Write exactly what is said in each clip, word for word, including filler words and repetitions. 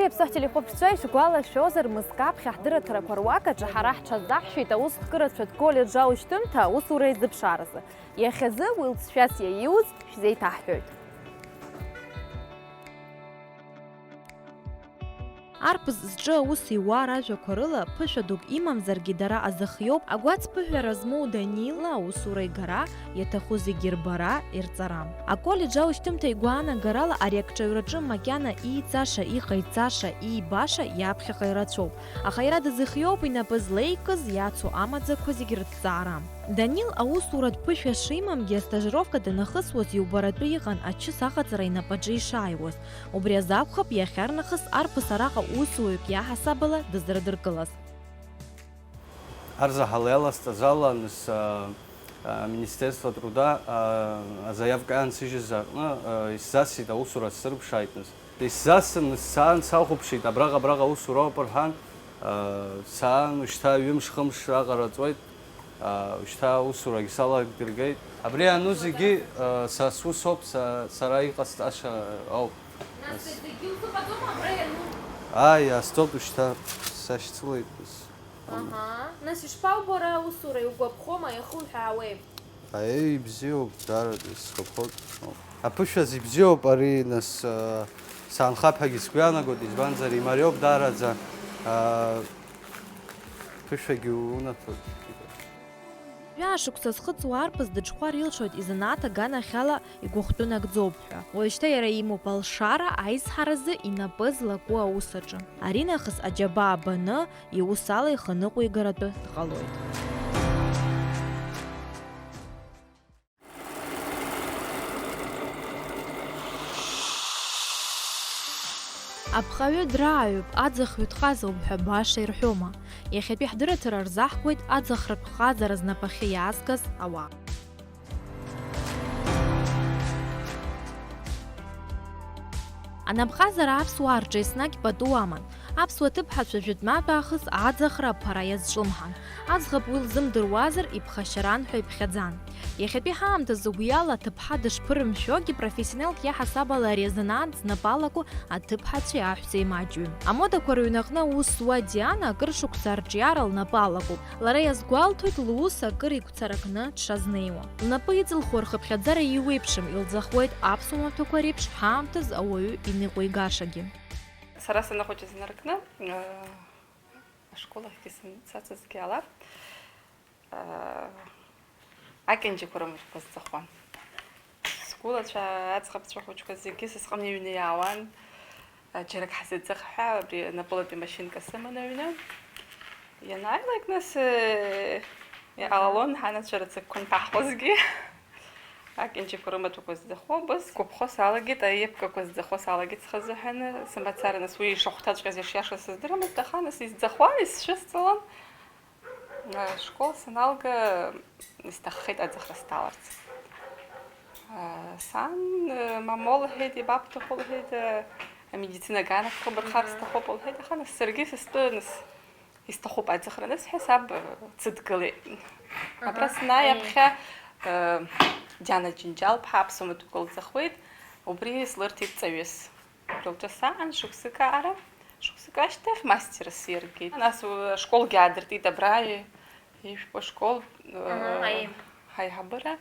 Аԥсуа телехәаԥшцәа, ишәгәалашәозар, мызкы аԥхьа ҳдырраҭарақәа руак аҿы ҳара ҳҽазаҳшәеит аус кырацәатә коллеџь аушьҭымҭа аусура еизыԥшааразы. Иахьазы уи лҵшәас иаиуз шәзеиҭаҳҳәоит. Арԥыс зҿы аус иуа ражәақәа рыла, ԥышәа дук имамзаргьы дара азыхиоуп, агәац ԥыҳәара змоу Данил аусура игара, иаҭаху зегьы рбара, ирҵара. Аколлеџь аушьҭымҭа игәаанагарала ари акҿаҩраҿы макьана ииҵаша, иҟаиҵаша, иибаша иаԥхьаҟа ирацәоуп, аха иара дазыхиоуп инапы злеикыз, иацу амаӡақәа зегь рыҭҵаара. Данил аусуратә ԥышәа шимамгьы, астажировка данахысуаз иубаратәы иҟан ачыс аҟаҵара инапаҿы ишааиуаз. Убри азы акәхап иахьарнахыс арԥыс араҟа усуҩык иаҳасабала дызрыдыркылаз. Арзаҳал иаласҵаз ала, нас, а, а, Министерство труда, а, азаиавка иаансыжьыз аҟны, а, исзасит, аусура сзырԥшааит, нас. Исзасын, нас, саан сахәаԥшит, абраҟа, абраҟа аусура ауп рҳәан, а, саан, ушьҭа ҩымш-хымш раҟара ҵуеит, а, ушьҭа аусурагь саладыргеит. Абри иану зегьы, а, са сус ауп, са, сара иҟасҵаша ауп. Нас зегьы узыҟаҵома абра иану? Ааи, иаасҵоит ушьҭа, сашьцылеит, нас. Аҳа. Нас ишԥаубо ара аусура, иугәаԥхома, иахуҳәаауеи? Аиеи, ибзиоуп, даараӡа исгәаԥхоит. Аԥышәаз ибзиоуп ари, нас, а, саанхап ҳәагьы сгәы иаанагоит, избанзар, имариоуп даараӡа, а, ԥышәагьы унаҭоит. Жәаа шықәса зхыҵуа арԥыс дыҽхәар илшоит изанааҭ аганахьала игәыхәтәы нагӡоуп ҳәа. Уажәшьҭа иара имоуп алшара аизҳаразы инапы злаку аус аҿы. Аринахыс аџьабаа баны, иус ала ихы ныҟәигаратәы дҟалоит. Аԥҟаҩы драаҩуп, аӡахҩы дҟазоуп ҳәа баша ирҳәома? Иахьатәи ҳдырраҭара рзаҳкуеит аӡахратә ҟазара знапахьы иаазгаз ауаа. Анапҟазара аԥсуаа рҿы еснагь пату аман. Аԥсуа ҭыԥҳацәа жәытәнатә аахыс аӡахра аԥара иазҿлымҳан. Аӡӷаб уи лзымдыруазар, иԥхашьаран ҳәа иԥхьаӡан. Иахьатәи ҳаамҭазы уи ала аҭыԥҳа дышԥырымшәогьы, профессионалк иаҳасаб ала ари азанааҭ знапы алаку аҭыԥҳацәеи аҳәсеи маҷҩым. Амодақәа рыҩнаҟны аус зуа Диана акыр шықәса арҿиара лнапы алакуп. Лара иазгәалҭоит лус акыр игәцаракны дшазнеиуа. Лнапы иҵылхуа рхыԥхьаӡара иуеиԥшым, илӡахуеит аԥсуа маҭәақәа реиԥш ҳаамҭаз ауаҩы иныҟәигашагьы. Сара санахәыҷыз инаркны, э, ашкол ахьгьы сымцацызгьы ала, э, акьанџьақәа рымаҭәақәа сӡахуан. Сгәылацәа, аӡӷабцәа хәыҷқәа зегьы са сҟны иҩны иаауан. Џьарак ҳзыӡах ҳәа, абри напылатәи машьынка сыман аҩны. Ианааилак, нас, э, иҟалалон ҳанацәа рыцықәқәа анҭаҳхуазгьы. Акьанџьақәа рымаҭәақәа зӡахуан, убас сгәаԥхо салагеит, аиепкақәа зӡахуа салагеит схазыҳәаны. Сымацара, нас, уи ишахәҭаҵәҟьаз ишиашаз сыздырамызт, аха, нас, изӡахуан, исшысҵалон. Ашкол саналга, исҭаххеит аӡахра сҭаларц. Сан, мамоу лҳәеит, иабабҭаху лҳәеит, амедицина аганахь бхыбырхар сҭахуп лҳәеит, аха, нас, саргьы сыстәы, нас, исҭахуп аӡахра анысҳәа, саб дсыдгылеит. Абра санааи аԥхьа, Диана Џьынџьал-ԥҳа аԥсуа маҭәақәа лӡахуеит, убри слырҭеит ҵаҩыс. Лҿы саан шықәсык аара, шықәсык ашьҭахь мастерс иаргеит. Нас, э, ашколгьы аадыртит абра, э, ижәпоу ашкол, э, Аҳа, аиеи. Ҳаиҳабыра.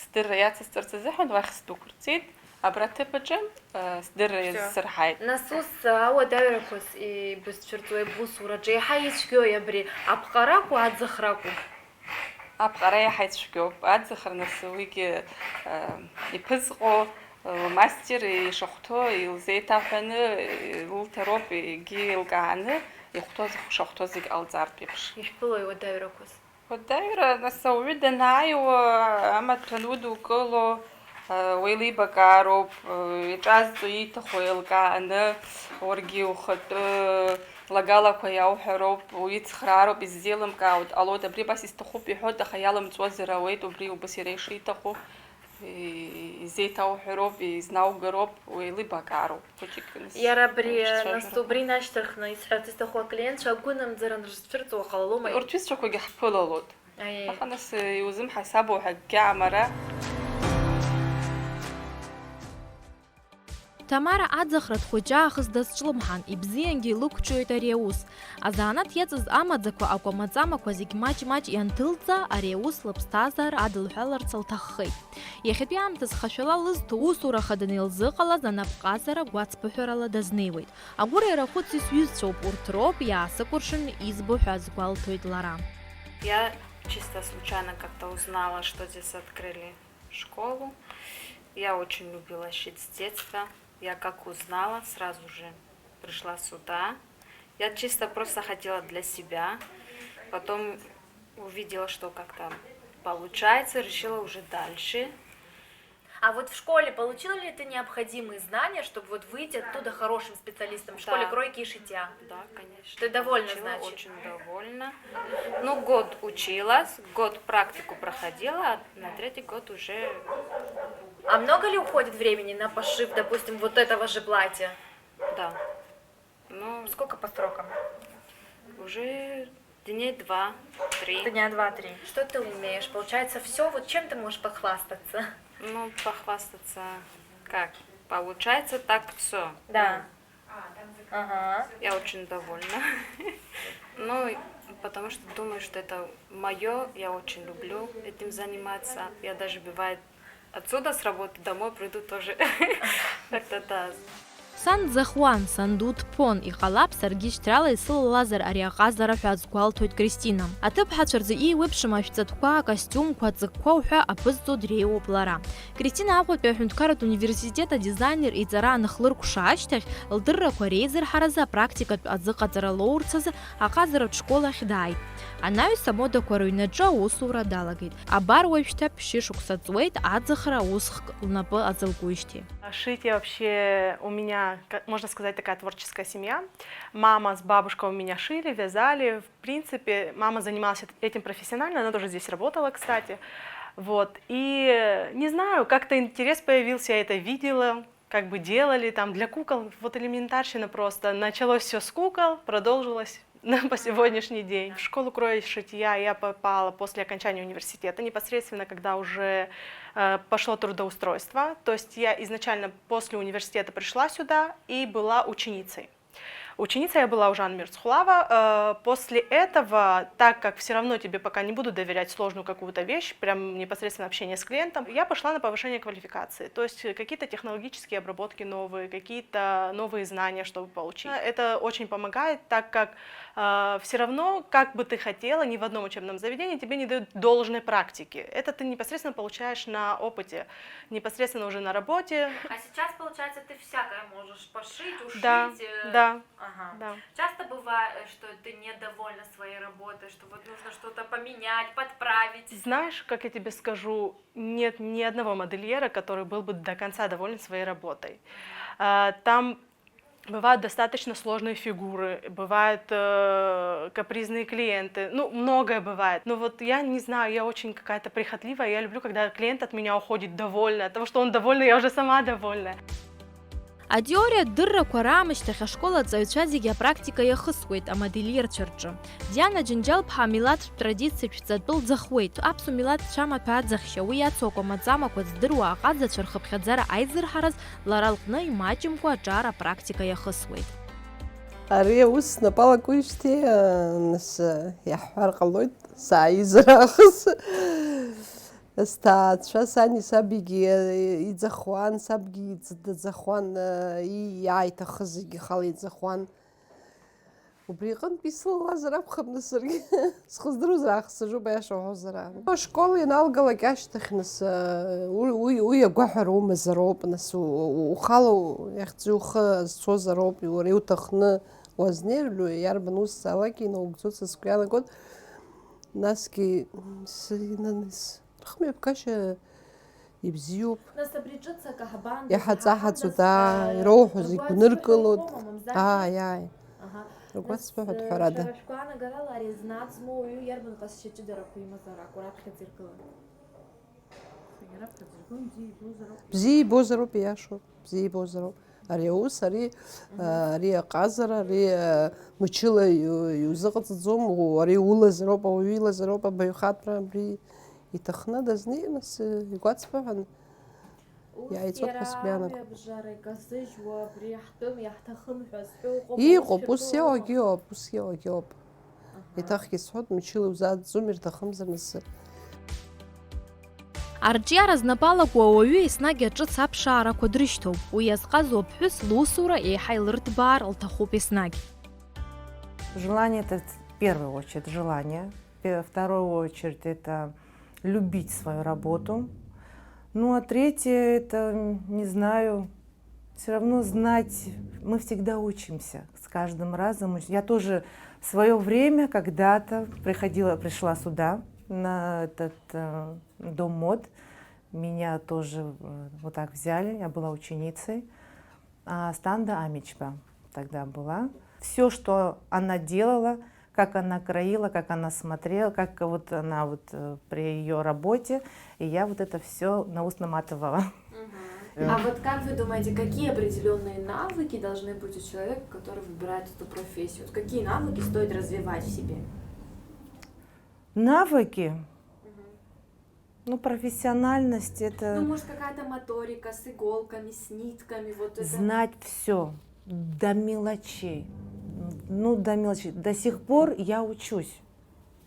Сдырра иацысҵарц азыҳәан уахь сдәықәырҵеит. Абра аҭыԥ аҿы, э, сдырра Всё. Иазсырҳаит. Нас ус, э, ауадаҩрақәа с-, ибызцәырҵуеи бусураҿы еиҳа ицәгьои абри аԥҟаракәу, аӡахракәу? Аԥҟара иаҳа ицәгьоуп. Аӡахра, нас, уигьы, э, иԥызҟо, э, лмастер ишахәҭоу илзеиҭаҳәаны, э, илҭароуп, егьи еилкааны, ихәҭоу шахәҭоу зегь ҟалҵартә еиԥш. Ишәԥылои уадаҩрақәас? Уадаҩра, нас, ауаҩы данааиуа, амаҭәа анудукыло, уеилибакаароуп, иҿазҵо ииҭаху еилкааны, уаргьы ухатәы лагалақәа иауҳәароуп, уицхраароуп, иззеилымкаауа дҟалоит, абри абас исҭахуп иҳәоит, аха иалымҵуазар ауеит, убри убас иара ишиҭаху, изеиҭауҳәароуп, изнаугароуп, уеилибакаароуп, хәыҷык. Иара абри, нас, убри инашьҭарххны исҳәарц исҭаху аклиентцәа агәынамӡара анрызцәырҵуа ҟалалома? Урҭ ҩызцәақәагьы ҳԥылалоит. Аиеи. Аха нас, э, иузымҳасабу ҳәа акгьы амара. Ҭамара аӡахра дхәыҷаахыс дазҿлымҳан, ибзиангьы илықәҿиоит ари аус. Азанааҭ иаҵаз амаӡақәа, акәамаҵамақәа зегь маҷ-маҷ ианҭылҵа, ари аус лыԥсҭазаара адылҳәаларц лҭаххеит. Иахьатәи аамҭазы хашәала лызҭо, усура хаданы илзыҟалаз анапҟазара гәацԥыҳәарала дазнеиуеит. Агәырӷьара хәыци сҩызцәоуп, урҭ роуп иаасыкәыршаны избо ҳәа азгәалҭоит лара. Я чисто случайно как-то узнала, что здесь открыли школу. Я очень любила шить с детства. Я как узнала, сразу же пришла сюда. Я чисто просто хотела для себя. Потом увидела, что как-то получается, решила уже дальше. А вот в школе получила ли ты необходимые знания, чтобы вот выйти оттуда хорошим специалистом? В школе Да. кройки и шитья? Да, конечно. Ты довольна, Получила, значит? Очень довольна. Ну, год училась, год практику проходила, а на третий год уже А много ли уходит времени на пошив, допустим, вот этого же платья? Да. Ну, Сколько по срокам? Уже дней два-три. Дня два-три. Что ты умеешь? Получается, все, вот чем ты можешь похвастаться? Ну, похвастаться как? Получается так все. Да. Ага. Я очень довольна. Ну, и потому что думаю, что это мое, я очень люблю этим заниматься. Я даже бывает отсюда с работы домой приду тоже как-то да. Сан дзахуан, санду дԥон, иҟалап, саргьы шьҭрала исылалазар ари аҟазара ҳәа азгәалҭоит Кристина. Аҭыԥҳацәа рзы еиуеиԥшым ашәҵатәқәа, акостиумқәа, аҵыкқәа уҳәа аԥызҵо дреиуоуп лара. Кристина Аҟәатәи аҳәынҭқарратә университет адизайнер иҵара анахлыркәша ашьҭахь, лдыррақәа реизырҳаразы апрактикатә азыҟаҵара лоурц азы аҟазаратә школ ахь дааит. Анаҩс амодақәа рыҩнаҿы аусура далагеит. Абар уажәшьҭа ԥшьышықәса ҵуеит аӡахра усхк лнапы азылкуижьҭеи. Шить я вообще, у меня, ка-, можно сказать, такая творческая семья. Мама с бабушкой у меня шили, вязали. В принципе, мама занималась эт-, этим профессионально, она тоже здесь работала, кстати. Вот. И, э, не знаю, как-то интерес появился, я это видела, как бы делали там для кукол, вот элементарщина просто. Началось все с кукол, продолжилось на, по сегодняшний день. В школу кроя и шитья я попала после окончания университета, непосредственно когда уже, э, пошло трудоустройство. То есть я изначально после университета пришла сюда и была ученицей. Ученицей я была у Жанны Мерцхулава. Э, после этого, так как все равно тебе пока не будут доверять сложную какую-то вещь, прям непосредственно общение с клиентом, я пошла на повышение квалификации. То есть, э, какие-то технологические обработки новые, какие-то новые знания, чтобы получить. Это очень помогает, так как, э, все равно, как бы ты хотела, ни в одном учебном заведении тебе не дают должной практики. Это ты непосредственно получаешь на опыте, непосредственно уже на работе. А сейчас, получается, ты всякое можешь пошить, ушить. Да, э, да, ага. Да. Часто бывает, что ты недовольна своей работой, что вот нужно что-то поменять, подправить? Знаешь, как я тебе скажу, нет ни одного модельера, который был бы до конца доволен своей работой. А, там бывают достаточно сложные фигуры, бывают, э, капризные клиенты, ну, многое бывает. Но вот я не знаю, я очень какая-то прихотливая, я люблю, когда клиент от меня уходит довольный, от того, что он довольный, я уже сама довольная. Атеориатә дыррақәа раамышьҭахь ашкол аҵаҩцәа зегьы апрактика иахысуеит амодельерцәа рҿы. Диана Џьынџьал-ԥҳа амилаҭтә традициатә шәҵатәы лӡахуеит, аԥсуа милаҭ шәамаҭәа аӡахьшьа, уи иацу акәамаҵамақәа здыруа аҟазацәа рхыԥхьаӡара аизырҳараз лара лҟны имаҷымкәа аҿар апрактика иахысуеит. Ари аус снапалакуижьҭеи, нас, иаҳҳәар ҟалоит, сааизар аахыс. Сҭаацәа, сани сабигьы иӡахуан, сабгьы иӡ-, даӡахуан, и-, иааиҭахыз зегьы ихала иӡахуан. Убри иҟынтә исылалазар акәхап, нас, саргьы схы здыруазар аахыс сажәуп, аиаша уҳәозар аан. Ашкол ианалгалак ашьҭахь, нас, уи, уи, уи агәаҳәара умазароуп, нас, у-, у-, ухала у-, иахьӡ ухы зцозароуп, уара иуҭахны уазнеир, лю-, иарбан ус салак инаугӡоит, са сгәы иаанагоит, насгьы, м, сынаныс. Рхымҩаԥгашьа ибзиоуп. Нас абри ҿыц акаҳбан иҳаҵаҳаҵоит, аа, ироуҳәоз игәныркылоит. Ааи, ааи. Аха, ргәаҵԥыҳәа, нас, ҳәарада. Шәара шәгәаанагарала ари зны аӡ змоу ауаҩы иарбан ҟазшьа ҷыдарақәа имазар акәу раԥхьаӡа иргылан? Бзиа ибозароуп, иашоуп, бзиа ибозароуп. Ари аус, ари, а, ари аҟазара, ари, а, мчыла иу-, иузыҟаҵаӡом, у-, ари улазароуп, ауаҩы илазароуп, абаҩхатәра абри иҭахны дазнеир, нас, э, игәаҵԥыҳәан, Иааиҵоит ҳәа сгәы иаанагоит. Абжара иказыжьуа, абри иаҳтәым, иаҳҭахым ҳәа зҳәо ыҟоуп, Иҟоуп, ус иоуп, иоуп, ус иоуп, иоуп. Еиҭахгьы исҳәоит, мчыла иузааӡом, ирҭахымзар нас. Арҿиара знапы алаку ауаҩы еснагь аҿыц аԥшаарақәа дрышьҭоуп. Уи иазҟазоу аԥҳәыс лусура еиҳа илырҭбаар лҭахуп еснагь. Желание — это в первую очередь желание, в первую очередь это любить свою работу. Ну а третье — это, не знаю, все равно знать, мы всегда учимся с каждым разом. Я тоже в свое время когда-то приходила, пришла сюда, на этот э, дом мод. Меня тоже э, вот так взяли, я была ученицей. А Станда Амичба тогда была. Все, что она делала, как она краила, как она смотрела, как вот она вот э, при ее работе, и я вот это все на ус наматывала. А вот как вы думаете, какие определенные навыки должны быть у человека, который выбирает эту профессию? Вот какие навыки стоит развивать в себе? Навыки? Ну, профессиональность — это... Ну, может, какая-то моторика с иголками, с нитками, вот это. Знать все до мелочей. Ну, до мелочей. До сих пор я учусь.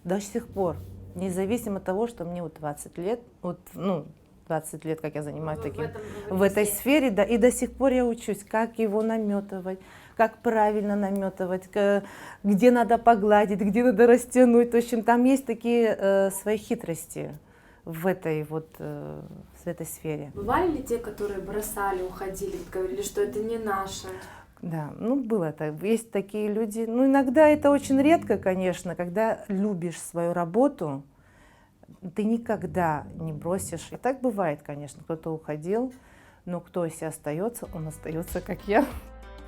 До сих пор. Независимо от того, что мне вот двадцать лет, вот, ну, двадцать лет, как я занимаюсь Ну, таким, в этом, в этой сфере, да, и до сих пор я учусь, как его наметывать, как правильно наметывать, к- где надо погладить, где надо растянуть. В общем, там есть такие э, свои хитрости в этой вот э, в этой сфере. Бывали ли те, которые бросали, уходили, вот говорили, что это не наше? Да, ну было так. Есть такие люди. Ну, иногда это очень редко, конечно, когда любишь свою работу, ты никогда не бросишь. И так бывает, конечно, кто-то уходил, но кто если остается, он остается, как я.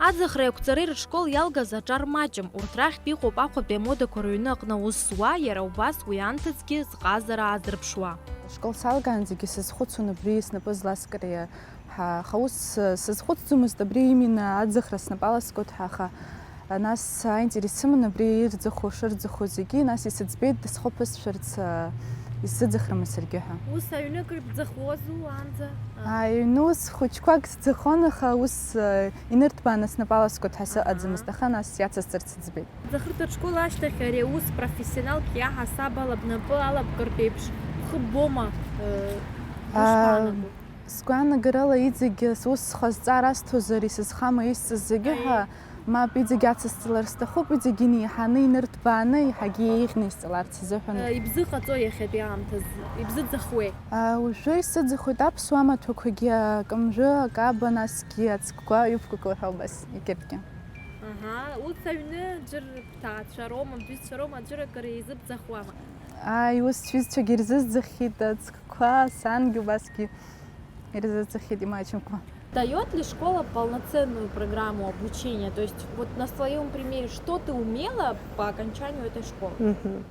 Аӡахреи ақәҵареи рышкол иалгаз аҿар маҷым, урҭ рахьтә иҟоуп Аҟәатәи амодақәа рыҩны аҟны аус зуа, иара убас уи анҭыҵгьы зҟазара аазырԥшуа. Ашкол салгаанӡагьы сазхәыцуан абри снапы зласкыри ҳәа, аха ус сазхәыцӡомызт абри именно аӡахра снапы аласкуеит ҳәа, аха нас аинтерес сыман абри ирӡахо, шырӡахо зегьы, нас исыӡбеит дысхыԥысшәарц, исзыӡахрыма саргьы ҳәа. Ус аҩны акыр бӡахуазу уаанӡа? Аҩны ус хәыҷқәак сӡахон, аха ус инырҭбааны снапы аласкуеит ҳәа сыҟаӡамызт, аха нас иацысҵарц сыӡбеит. Аӡахырҭа школ ашьҭахь ари аус профессионалк иаҳасаб ала бнапы алабкыртә еиԥш бхы ббома? Ишԥаанаго? Сгәаанагарала иҵегьы ус схазҵаар асҭозар исызхама исҵаз зегьы ҳәа, мап, иҵегь ацысҵалар сҭахуп, иҵегь инеиҳаны, инырҭбааны, еиҳагьы еиӷьны исҵаларц азыҳәан. Ибзыҟаҵои иахьатәи аамҭазы? Ибзыӡахуеи? Уажәы исыӡахоит аԥсуа амаҭәақәагьы, акамжәы, акаба, насгьы ацгәқәа, ҩыԥкқәа ҳәа убас егьырҭгьы. Аҳа, урҭ аҩны џьыр бҭаацәа роума, бҩызцәа роума, аӡәыр акыр еизыбӡахуама? Ааи, ус сҩызцәагьы ирзызӡахьеит ацгәқәа, сангьы убасгьы ирзызӡахьеит имаҷымкәа. Даёт ли школа полноценную программу обучения? То есть вот на своём примере, что ты умела по окончанию этой школы? Мгм.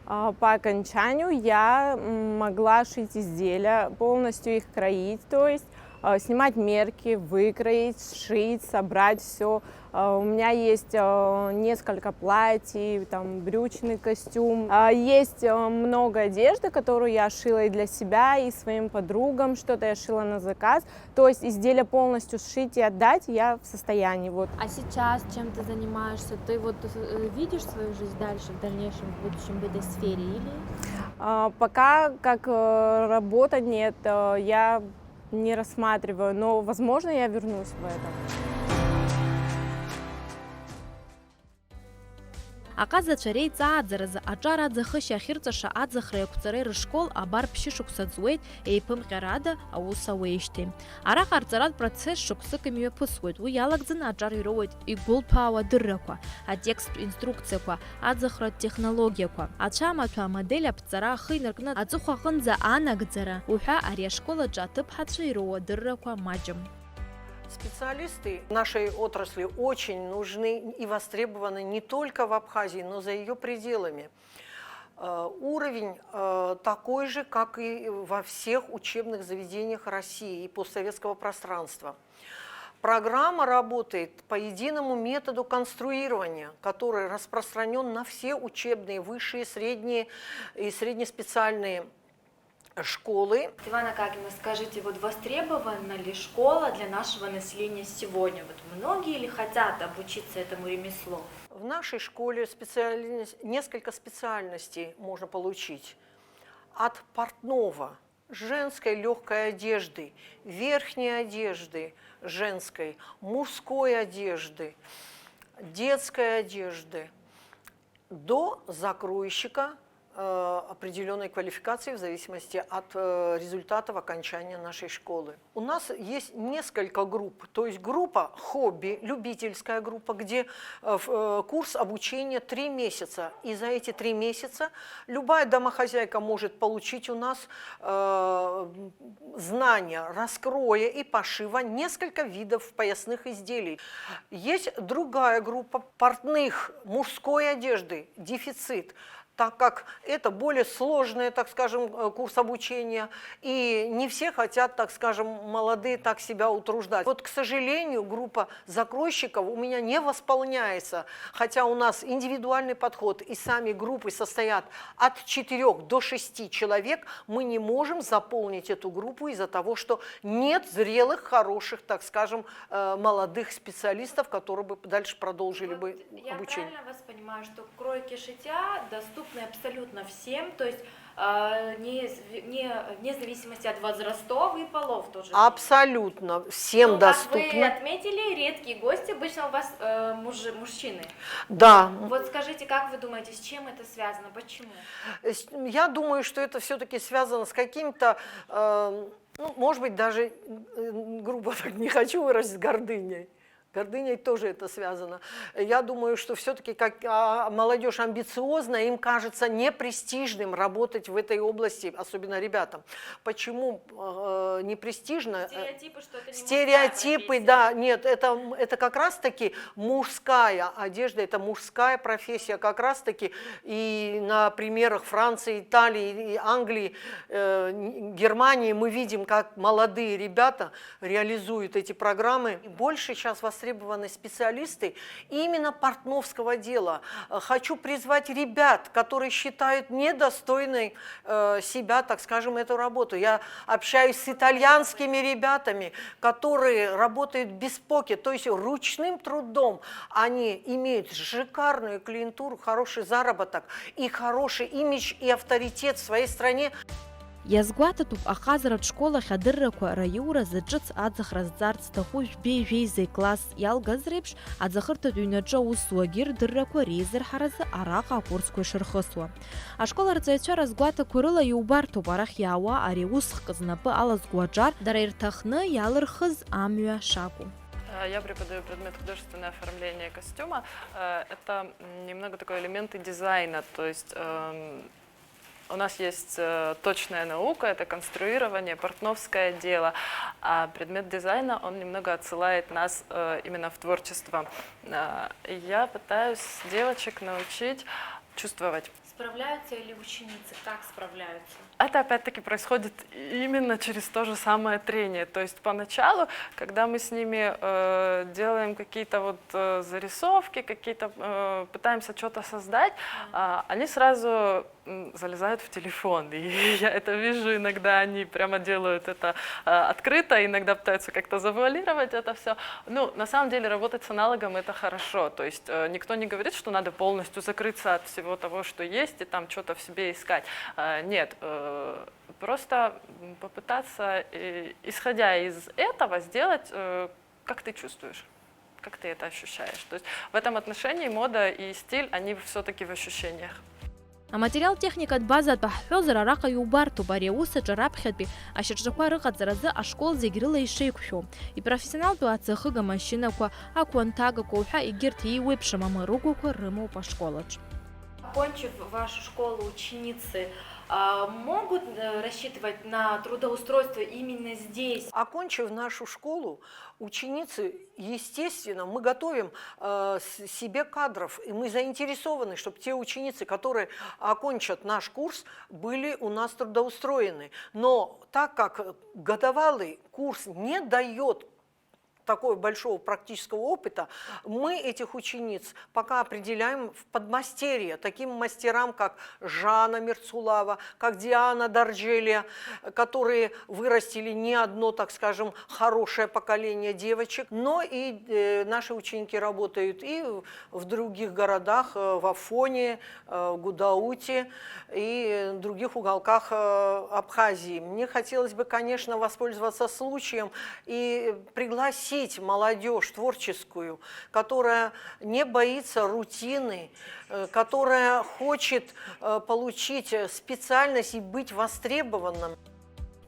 А, По окончанию я м, могла шить изделия, полностью их кроить, то есть а, снимать мерки, выкроить, сшить, собрать все. У меня есть а, несколько платьев, там брючный костюм. А, Есть а, много одежды, которую я шила и для себя, и своим подругам. Что-то я шила на заказ. То есть изделие полностью сшить и отдать я в состоянии. Вот. А сейчас чем ты занимаешься? Ты вот э, видишь свою жизнь дальше, в дальнейшем, в будущем в этой сфере или? А, Пока как э, работа нет, э, я не рассматриваю, но, возможно, я вернусь в это. Аҟазацәа реиҵааӡаразы аҿар аӡахышьа ахьырҵаша аӡахреи ақәҵареи рышкол абар ԥшьышықәса ҵуеит еиԥымҟьарада аус ауеижьҭеи. Араҟа арҵаратә процесс шықәсык имҩаԥысуеит, уи иалагӡаны аҿар ироуеит игәылҭәаау адыррақәа, атекстә инструкциақәа, аӡахратә технологиақәа, ацәамаҭәа амодель аԥҵара ахы инаркны аҵыхәа аҟынӡа анагӡара уҳәа ари ашкол аҿы аҭыԥҳацәа ироуа адыррақәа маҷым. Специалисты нашей отрасли очень нужны и востребованы не только в Абхазии, но и за ее пределами. Э, Уровень э, такой же, как и во всех учебных заведениях России и постсоветского пространства. Программа работает по единому методу конструирования, который распространен на все учебные, высшие, средние и среднеспециальные школы. Светлана Кагина, скажите, вот востребована ли школа для нашего населения сегодня? Вот многие ли хотят обучиться этому ремеслу? В нашей школе специальность, несколько специальностей можно получить. От портного, женской легкой одежды, верхней одежды женской, мужской одежды, детской одежды, до закройщика э, определенной квалификации в зависимости от э, результатов окончания нашей школы. У нас есть несколько групп, то есть группа хобби, любительская группа, где э, в- э, курс обучения три месяца. И за эти три месяца любая домохозяйка может получить у нас э, знания раскроя и пошива несколько видов поясных изделий. Есть другая группа портных мужской одежды, дефицит, так как это более сложный, так скажем, э, курс обучения, и не все хотят, так скажем, молодые так себя утруждать. Вот, к сожалению, группа закройщиков у меня не восполняется, хотя у нас индивидуальный подход, и сами группы состоят от четырёх до шести человек, мы не можем заполнить эту группу из-за того, что нет зрелых, хороших, так скажем, э, молодых специалистов, которые бы дальше продолжили бы Вот я обучение. Правильно вас понимаю, что кройки, шитья доступны абсолютно всем, то есть э, не, зв- не, вне зависимости от возрастов и полов тоже? Абсолютно всем Ну, доступно. Как вы отметили, редкие гости, обычно у вас э, мужи- мужчины. Да. Вот скажите, как вы думаете, с чем это связано? Почему? Э, с- Я думаю, что это все-таки связано с каким-то, э, ну, может быть, даже, э, грубо так не хочу выразить, с гордыней. Гордыней тоже это связано. Я думаю, что все-таки как а, молодежь амбициозная, им кажется непрестижным работать в этой области, особенно ребятам. Почему э, непрестижно? Э, Стереотипы, что это не Стереотипы, мужская профессия. Да, нет, это, это как раз-таки мужская одежда, это мужская профессия, как раз-таки и на примерах Франции, Италии, и Англии, э, Германии мы видим, как молодые ребята реализуют эти программы. И больше сейчас востребованы специалисты именно портновского дела. Э, Хочу призвать ребят, которые считают недостойной э, себя, так скажем, эту работу. Я общаюсь с итальянскими ребятами, которые работают без поки, то есть ручным трудом. Они имеют шикарную клиентуру, хороший заработок и хороший имидж и авторитет в своей стране. Иазгәаҭатәуп, ахазаратә школ ахь адыррақәа раиуразы ҿыц аӡахра зҵарц зҭаху жәбеи жәеизеи класс иалгаз реиԥш, аӡахырҭатә ҩнаҿы аусзуагьы рдыррақәа реизырҳаразы араҟа акурсқәа ишырхысуа. Ашкол арҵаҩцәа разгәаҭақәа рыла иубарҭоуп арахь иаауа ари аус хкы знапы алазку аҿар дара ирҭахны иалырхыз амҩа шакәу. Э, Я преподаю предмет художественное оформление костюма. Э, Это м, немного такой элементы дизайна, то есть эм, у нас есть э, точная наука, это конструирование, портновское дело, а предмет дизайна, он немного отсылает нас э, именно в творчество. Э, и Я пытаюсь девочек научить чувствовать. Справляются или ученицы? Как справляются? Это опять-таки происходит именно через то же самое трение. То есть поначалу, когда мы с ними э, делаем какие-то вот э, зарисовки, какие-то э, пытаемся что-то создать, а, они сразу м, залезают в телефон. И я это вижу иногда, они прямо делают это э, открыто, иногда пытаются как-то завуалировать это все. Ну, на самом деле, работать с аналогом это хорошо. То есть э, никто не говорит, что надо полностью закрыться от всего того, что есть, и там что-то в себе искать. Э, нет, э, просто м, попытаться, э, исходя из этого, сделать, э, как ты чувствуешь, как ты это ощущаешь. То есть в этом отношении мода и стиль, они все-таки в ощущениях. Аматериалтехникатә база атәы ҳҳәозар, араҟа иубарҭоуп ари аус аҿы раԥхьатәи ашьаҿақәа рыҟаҵаразы ашкол зегь рыла ишеиқәшәо. Ипрофессионалтәу аҵахыга машьынақәа, ақәанҭагақәа уҳәа егьырҭ еиуеиԥшым амаругақәа рымоуп ашкол аҿы. Окончив вашу школу, ученицы а, могут э, рассчитывать на трудоустройство именно здесь? Окончив нашу школу, ученицы, естественно, мы готовим э, с- себе кадров, и мы заинтересованы, чтобы те ученицы, которые окончат наш курс, были у нас трудоустроены. Но так как годовалый курс не дает, такого большого практического опыта, мы этих учениц пока определяем в подмастерье таким мастерам, как Жанна Мерцулава, как Диана Дарджелия, которые вырастили не одно, так скажем, хорошее поколение девочек, но и э, наши ученики работают и в других городах, э, в Афоне, э, Гудауте и других уголках э, Абхазии. Мне хотелось бы, конечно, воспользоваться случаем и пригласить молодежь творческую, которая не боится рутины, э, которая хочет э, получить специальность и быть востребованным.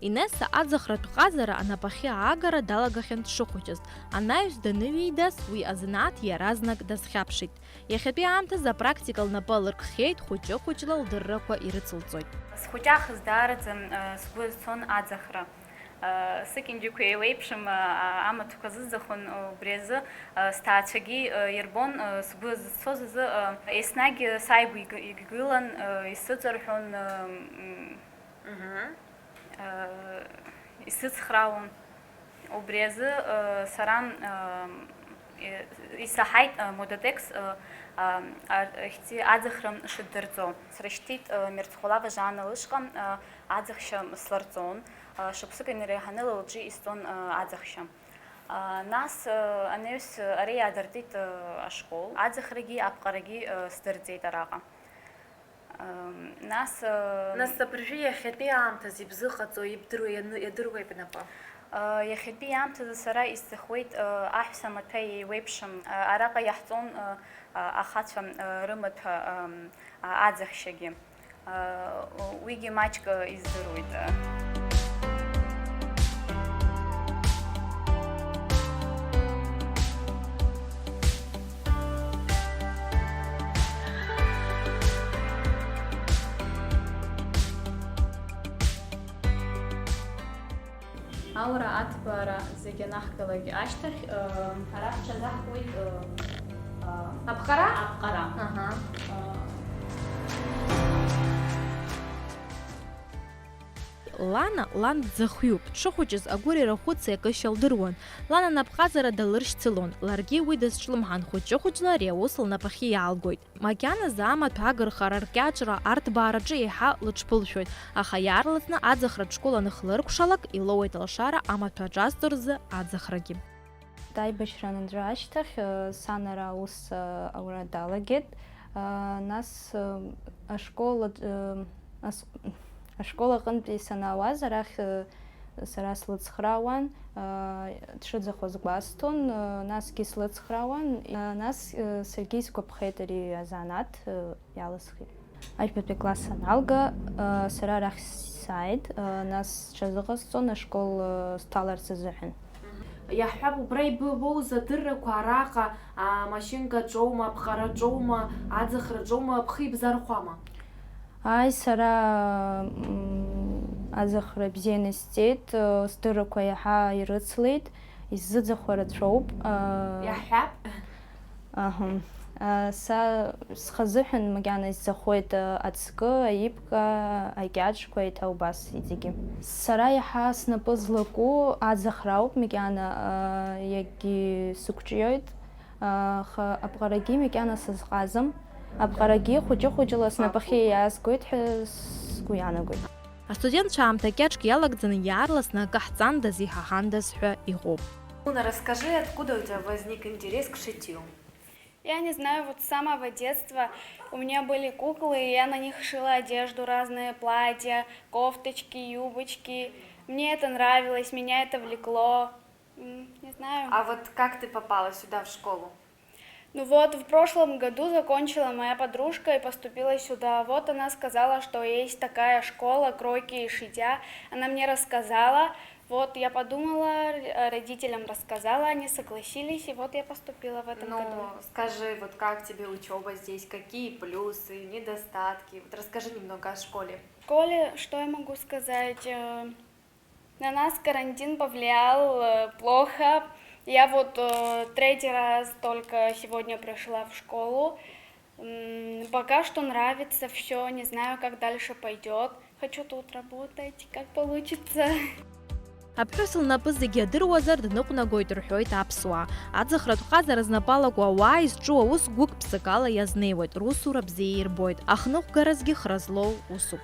Инесса аӡахратә ҟазара анапахьы аагара далагахьан дшыхәыҷыз. Анаҩс даныҩеидас, уи азанааҭ иаразнак дазхьаԥшит. Иахьатәи аамҭазы апрактика лнапы алыркхьеит, хәыҷы-хәыҷла лдыррақәа ирыцылҵоит. Схәыҷаахыс даараӡа сгәы азцон аӡахра. Сыкьанџьақәа еиуеиԥшым амаҭәақәа зыӡахәын, убри азы сҭаацәагьы ирбон сгәы зызцоз азы, еснагь сааигәа игылан, исыҵарҳәон. Исыцхраауан. Убри азы сара исаҳаит Модатекс ахьӡи аӡахра шыддырҵо. Срышьҭит Мерцхәалава Жанна лышҟа аӡахшьа сларҵон. Шықәсык инареиҳаны лҿы исҵон аӡахшьа. Нас анаҩс ара иаадыртит ашкол. Аӡахрагьы аԥҟарагьы сдырҵеит араҟа. Нас. Нас абыржәы иахьатәи аамҭазы ибзыҟаҵо, ибдыруа иадыруеи бнапы? Иахьатәи аамҭазы сара исӡахуеит аҳәса амаҭәа еиуеиԥшым. Араҟа иаҳҵон ахацәа рымаҭәа аӡахшьагьы. Уигьы маҷк издыруеит. Аура аҭбаара зегьы анаҳгалак ашьҭахь, ара ҳҽазаҳкуеит аԥҟара. Аԥҟара. Аҳа. Лана, лан дзахҩуп, дшыхәыҷыз агәырҩара хәыци акышьа лдыруан. Лана напҟазара далыршьцылон, ларгьы уи дазҿлымҳан, хәыҷы-хәыҷла ари аус лнапахьы иаалгоит. Макьаназы амаҭәа агырхара, ркьаҿра, арҭбаараҿы еиҳа лыҽԥылшәоит, аха иаарласны аӡахратә школ аныхлыркәшалак, илоуеит алшара амаҭәа аҿазҵо рзы аӡахрагьы. Аибашьра анынҵәа ашьҭахь, сан ара аус аура далагеит. Нас ашкол аҿ-, ас-, ашкол аҟынтәи санаауаз, арахь сара слыцхраауан, дшыӡахо сгәасҭон, насгьы слыцхраауан, нас саргьы исгәаԥхеит ари азанааҭ, иалысхит. Аҩбатәи акласс аналга, сара арахь сааит, нас сҽазыҟасҵон ашкол сҭаларц азыҳәан. Иаҳҳәап, убра ибыбоу задыррақәа араҟа амашьынкаҿоума, аԥҟараҿоума, аӡахраҿоума, бхы ибзархәама? Ааи, сара, мм, аӡахра бзианы сҵеит, сдыррақәа иаҳа ирыцлеит, исзыӡахо рацәоуп. Иаҳҳәап. Аҳа. Са схазыҳәан макьана исӡахоит ацкы, аибка, акьаҿқәа, еиҭа убас иҵегьы. Сара иаҳа снапы злаку аӡахра ауп макьана, иагьсықәҿиоит, аха аԥҟарагьы макьана сазҟазам. Аԥҟарагьы хәыҷы-хәыҷыла снапахьы иаазгоит ҳәа сгәы иаанагоит. Астудентцәа аамҭа кьаҿк иалагӡаны иаарласны акы ҳҵандаз, иҳаҳандаз ҳәа иҟоуп. Уна, расскажи, откуда у тебя возник интерес к шитью? Я не знаю, вот с самого детства у меня были куклы, и я на них шила одежду, разные платья, кофточки, юбочки. Мне это нравилось, меня это влекло. М, не знаю. А вот как ты попала сюда, в школу? Ну вот, в прошлом году закончила моя подружка и поступила сюда. Вот она сказала, что есть такая школа, кройки и шитья. Она мне рассказала. Вот, я подумала, р-, родителям рассказала, они согласились, и вот я поступила в этом году. Ну, скажи, вот как тебе учёба здесь, какие плюсы, недостатки? Вот расскажи немного о школе. В школе, что я могу сказать? Э, на нас карантин повлиял, э, плохо. Я вот, э, третий раз только сегодня пришла в школу. М, пока что нравится всё, не знаю, как дальше пойдёт. Хочу тут работать, как получится. Аԥҳәыс лнапы зегьы адыруазар дныҟәнагоит рҳәоит аԥсуаа. Аӡахратә ҟазара знапы алаку ауаа изҿу аус гәык-ԥсык ала иазнеиуеит, русура бзиа ирбоит, ахныҟәгаразгьы хра злоу усуп.